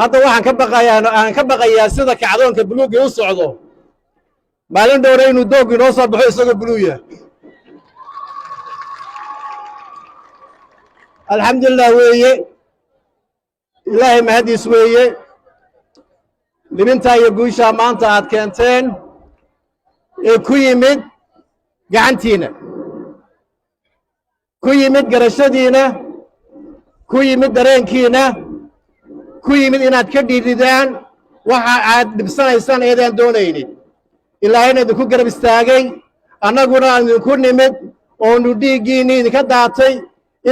Hadda waxaan ka baqayaa, aan ka baqayaa sida kacdoonka buluugga u socdo, maalin dhowna inuu dooggu inoo soo baxo isagoo buluuya. Alxamdulilah weeye, Ilaahay mahadiis weeye. Libintaa iyo guushaa maanta aad keenteen ee ku yimid gacantiina, ku yimid garashadiina, ku yimid dareenkiina, ku yimid inaad ka dhiididaan waxa aad dhibsanaysaan eedaan doonaynin, Ilaahayna idinku garab istaagay, annaguna aan idinku nimid oonu dhiiggiinnii idinka daatay,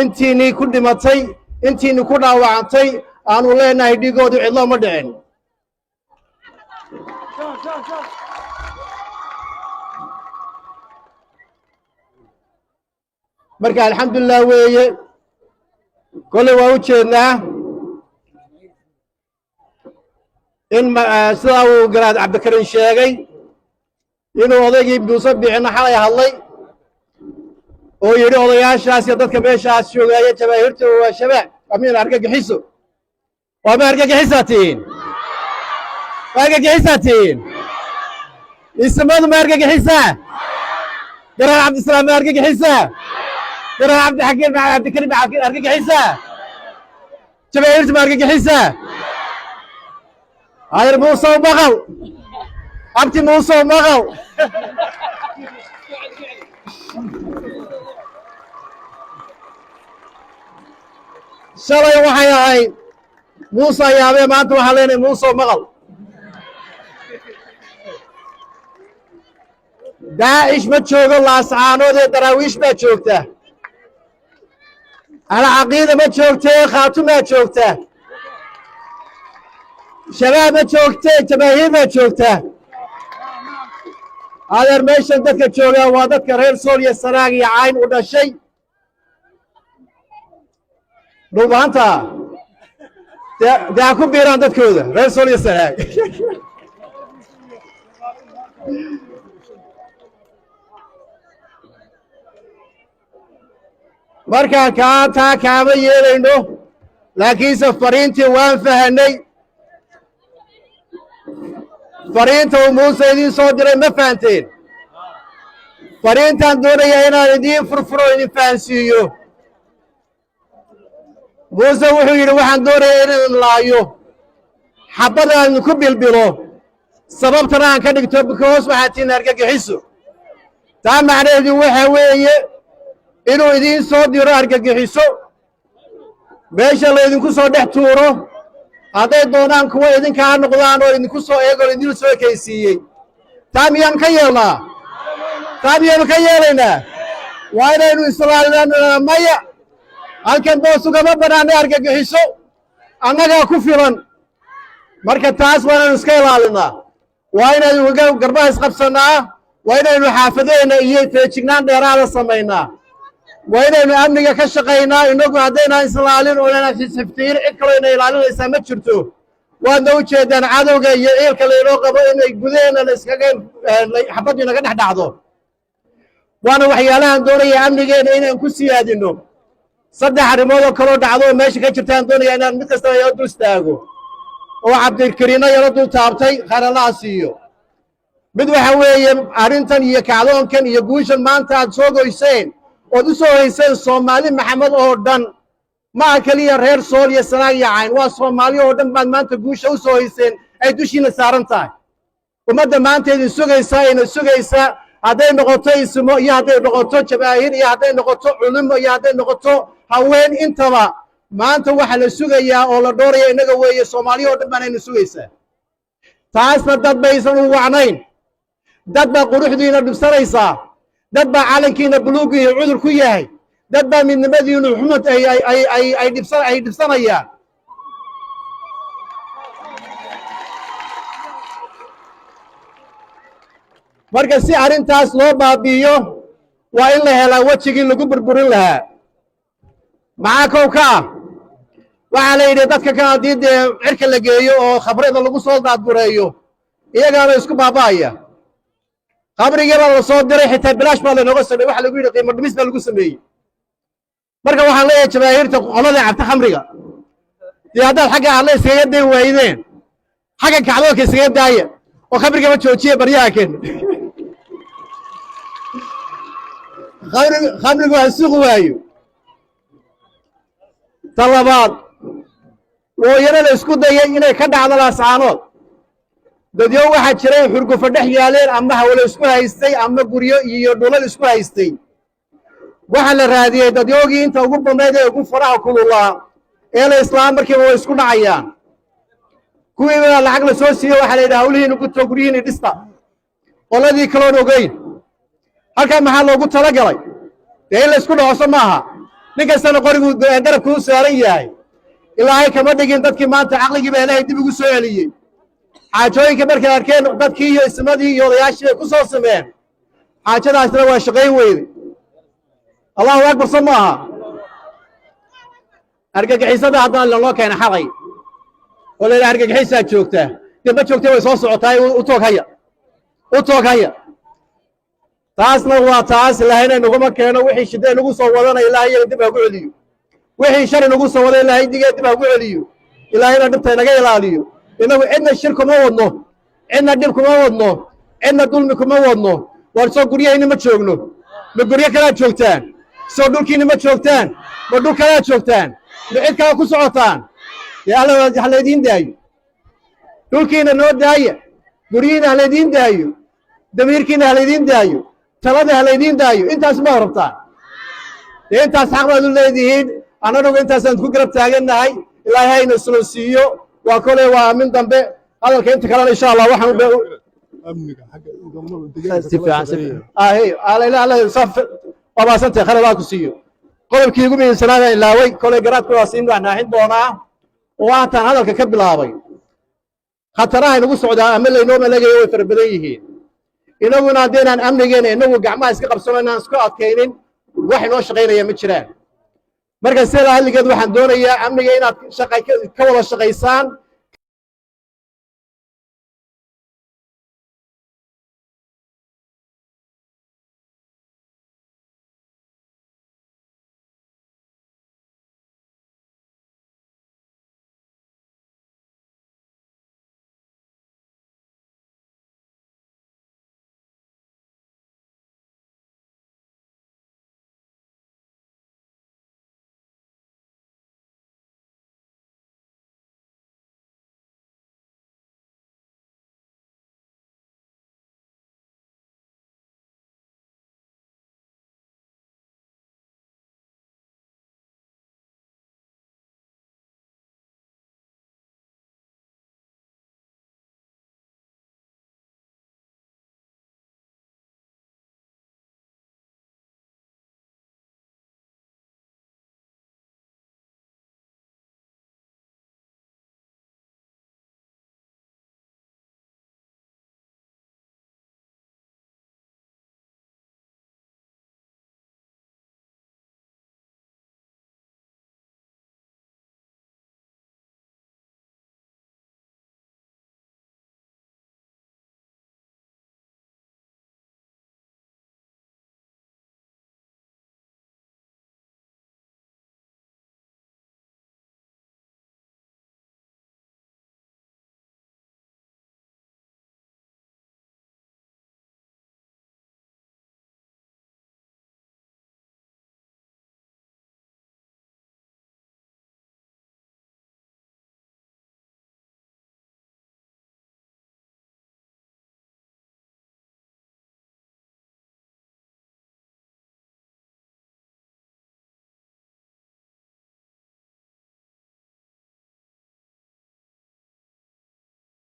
intiinnii ku dhimatay, intiinni ku dhaawacantay, aanu leenahay dhiiggoodu cidlo ma dhicin. Marka alxamdulilah weeye. Kolley waa u jeednaa in sidaa uu Garaad Cabdikariin sheegay inuu odaygii Muuse Bixinna xalay hadlay oo yidhi odayaashaas iyo dadka meeshaas joogaaya jabaahiirta waa shabaab, amiin argagixiso. Waa ma argagixisaa tihiin? Ma argagixisaa tihiin? Isimadu ma argagixisaa? Garaad Cabdisalaam ma argagixisaa? Garaad Cabdixakiim, Cabdikariim ma argagixisaa? Jabaahiirta ma argagixisaa? Ayr Muusow maqal, Abti Muusow maqal. Shalay waxay ahayd Muuse yaabee, maanta waxaan leenahay Muusow maqal. Daacish ma joogo Laascaanood ee Daraawiish baa joogta. Alcaqiida ma joogtee Khaatumaa joogta. Shabaab ma joogtee jamaahiir baa joogta. Adeer, meeshan dadka joogaa waa dadka reer Sool iyo Sanaag iyo Cayn u dhashay. Dhulbaanta dee ha ku biiraan dadkooda reer Sool iyo Sanaag. Markaan kaa taa kaama yeelayno, laakiinse fariintii waan fahanay. Fariinta uu Muuse idiin soo diray ma fahanteen? Fariintaan doonayaa inaan idiin furfuro, idin fahansiiyo. Muuse wuxuu yidhi waxaan doonayaa inaan laayo, xabbadaan idinku bilbilo, sababtana aan ka dhigto because waxaad tihiin argagixiso. Taa macnaheedu waxa weeye inuu idiin soo diro argagixiso meesha laydinku soo dhex tuuro, hadday doonaan kuwa idinkaa noqdaan oo idinku soo eegoo idin soo ekaysiiyey. Taa miyaan ka yeelnaa? Taa miyaanu ka yeelaynaa? Waa inaynu islaalinaa. Maya, halkan boos ugama bannaana argagixiso, annagaa ku filan. Marka taas waa inaynu iska ilaalinaa, waa inaynu garbaha isqabsannaa, waa inaynu xaafadeenna iyo feejignaan dheeraada samaynaa, waa inaynu amniga ka shaqaynaa. Innagu haddaynaan islaalin oo inaan xiftiyin, cid kaloo ina ilaalinaysaa ma jirto. Waadna u jeedaan cadowga iyo ciilka laynoo qabo inay gudaheenna la iskaga xabaddu inaga dhex dhacdo. Waana waxyaalahan doonaya amnigeenna inaan ku siyaadinno. Saddex arrimood oo kaloo dhacdo oo meesha ka jirtaan doonaya inaan mid kastaba yaro dul istaago, oo Cabdikariinna yaro dul taabtay, khayralaha siiyo. Mid waxa weeye arrintan iyo kacdoonkan iyo guushan maanta aad soo goyseen ood u soo hayseen Soomaali Maxamed oo dhan. Ma aha keliya reer Sool iyo Sanaag iyo Cayn, waa Soomaali oo dhan baad maanta guusha u soo hayseen ay dushiina saaran tahay. Ummadda maanta idin sugaysaa, ina sugaysaa, hadday noqoto ismo iyo hadday noqoto jabaahir iyo hadday noqoto culimo iyo hadday noqoto haween, intaba maanta waxa la sugayaa oo la dhooraya innaga weeye. Soomaaliya oo dhan baanayna sugaysaa. Taasna dad baysan u wacnayn, dad baa quruxdiina dhibsanaysaa, dad baa calankiina buluuggiiyo cudur ku yahay, dad baa midnimadiinu xumad ay dhibsanayaan. Marka si arrintaas loo baabi'iyo waa in la helaa wejigii lagu burburin lahaa. Maxaa kow ka ah? Waxaa la yidhi dadka kan haddii dee cirka la geeyo oo khabrida lagu soo daadgureeyo, iyagaaba isku baaba'aya. Khabrigii baa la soo diray, xitaa bilaash baa laynooga sameeyey. Waxa lagu yidhi qiimo dhimis baa lagu sameeyey. Marka waxaan leeyahay jamaahiirta qolada cabta khamriga, Dee haddaad xagga Alle iskaga dayn waydeen, xagga kacdoonka iskaga daaya oo khamrigama joojiya baryaha ken. Khamrigu ha suqi waayo. Ta labaad, wooyana la isku dayay inay ka dhacdo Laascaanood. Dadyo waxaa jiray xurgufo dhex yaaleen, ama hawlo isku haystay, ama guryo iyo dhulal isku haystay. Waxaa la raadiyey dadyoogii inta ugu badnayd ee ugu faraha kululaa ee la islaam markiiba way isku dhacayaan. Kuwii baa lacag la soo siiye, waxaa la yidhaha hawlihiinu guto, guryihiini dhista. Qoladii kaloon ogeyn halkaa maxaa loogu talagalay? Dee in la isku dhaco so maaha? Nin kastana qoriguu garabku u saaran yahay. Ilaahay kama dhigin. Dadkii maanta caqligii baa Ilaahay dib ugu soo celiyey. Xaajooyinka markay arkeen, dadkii iyo ismadii iyo odayaashii bay ku soo sameen. Xaajadaasna waa shaqayn weyday. Allahu akbar, so maaha? Argagixisada haddana lanoo keena xalay oo la yidhaha argagixisaa joogtaa. Dee ma joogta, way soo socotaa. U toog haya, u toog haya. Taasna waa taas. Ilaahayna naguma keeno. Wixii shidee nagu soo wadana, Ilaahay iyaga dib ha ku celiyo. Wixii shari nagu soo wada, Ilaahay digee dib ha ku celiyo. Ilaahayna dhibta inaga ilaaliyo. Inagu cidna shir kuma wadno, cidna dhib kuma wadno, cidna dulmi kuma wadno. Waar soo guryahayna ma joogno? Ma guryo kalaad joogtaan? Soo dhulkiina ma joogtaan? Ma dhul kalaad joogtaan? Ma cid kala ku socotaan? Dee Alla ha laydiin daayo. Dhulkiina noo daaya, guryihiina ha laydiin daayo, damiirkiina ha laydiin daayo, talada ha laydiin daayo. Intaas ma rabtaan? Dee intaas xaq baad u leedihiin. Annagu intaasaan ku garab taagannahay. Ilaahay hayna islo siiyo. Waa kole waa min dambe hadalka inta kalena, insha Allah, waxaan Amniga xagga deegaanka si kala fiican si shaqeeya. Fiican. Waa maasantay, khayr Allah ku siiyo. Qodobkii ugu muhiimsanaa baan ilaaway. Koley garaadku waa siin naaxin doonaa oo haataan hadalka ka bilaabay. Khataraha inagu socdaa ama laynoo maleegayo way fara badan yihiin. Inaguna haddaynaan amnigeena inagu gacmaha iska qabsano, inaan isku adkaynin, wax inoo shaqaynaya ma jiraan. Marka sida hadligeed, waxaan doonayaa amniga inaad shaqa ka wada shaqaysaan.